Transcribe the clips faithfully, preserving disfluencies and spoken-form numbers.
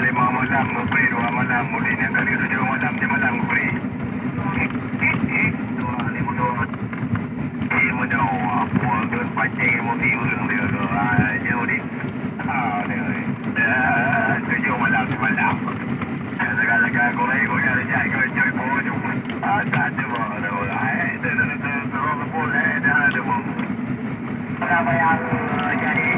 Lima malam ngeupri, dua malam mudi, nyang kali tujoh malam, di malam ngeupri. Dua lima dua. Di meudong, apa tu pancing emosi ureueng dia tu. Ah, jauh di. Ah, dia. Dah tujoh malam, di malam. Dah segala-segala korang, korang dah jadi, korang cuy, pokok tu. Ah, tak ada, bang. Ada orang. Eh, dah, dah, dah, dah, dah, dah, dah, dah, dah, dah, dah. Apa yang, eh, jadi?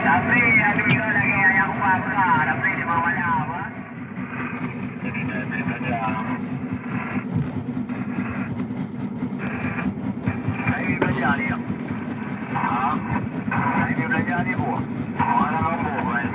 Tapi, tapi ada juga lagi yang buka-buka, tapi di bawah malam, ah. Jadi, dah, dah, dah, dah. Saya belajar ni, ya. Ha? Saya belajar ni, Bu. Orang Lombok, kan?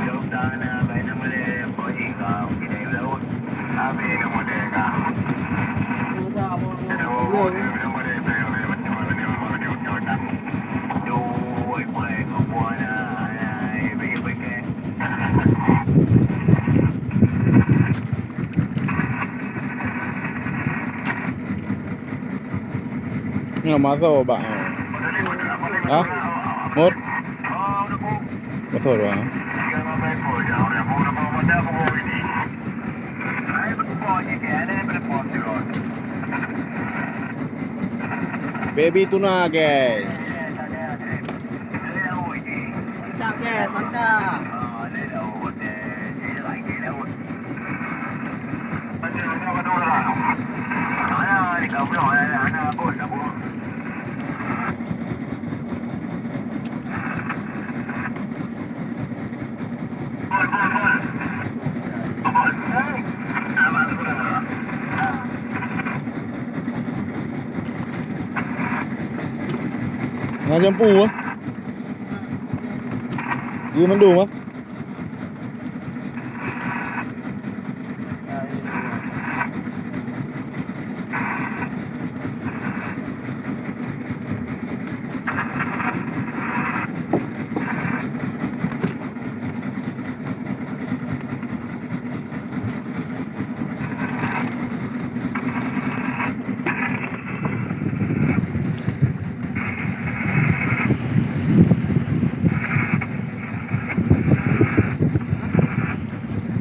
Jauh sana, baik nama dia, Boy, kau, kita yang laut. Habis nama dia, kau. Aduh, nama dia, nama dia, nama dia, nama dia, nama dia, nama dia, nama dia. Aduh, boy, boy, kau buat lah. Alah, eh, pergi, pergi. Nyoe maso bak. Ha? Mut? Maso dua. Baby tuna, guys. Mantap, guys, mantap. Na jampu, ah. Di mandum, ah.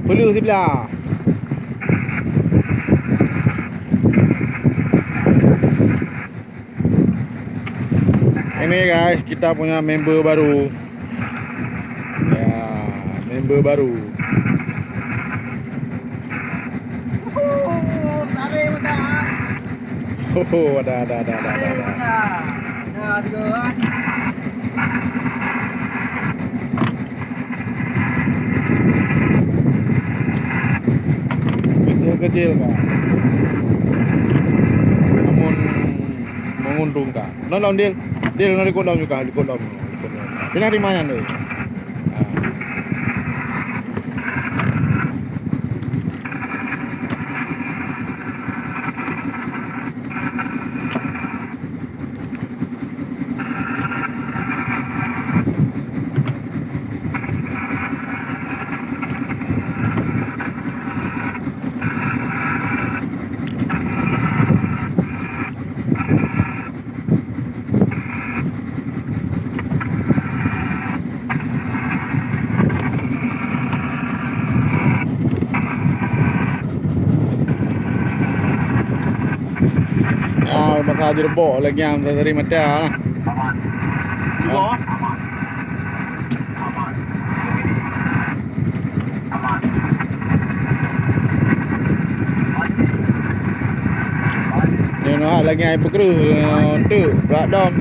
Peuleueh siblah. Ini guys, kita punya member baru. Ya, member baru. Uhuh, tarik meudah. Oh, ada, ada, ada, ada, ada, ada. Tarik meudah. Nah, tiga, ah. Kecil-kecil, guys. Namun menguntungkan. Non, non, Dil. Dil, non, ikut dalam juga, ikut dalam. Ikut dalam. Pinah di mana, Dil? Ah. Masa jeureumbok lagèe nyan, masa sari mata lah. Cuba. Nyoe lagèe nyan peukreuh, eh, teuk, brat dom.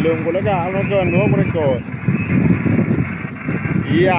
Belum ku lega, belum ku lega, belum ku lega. Iya.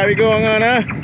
Wigo ngon, eh.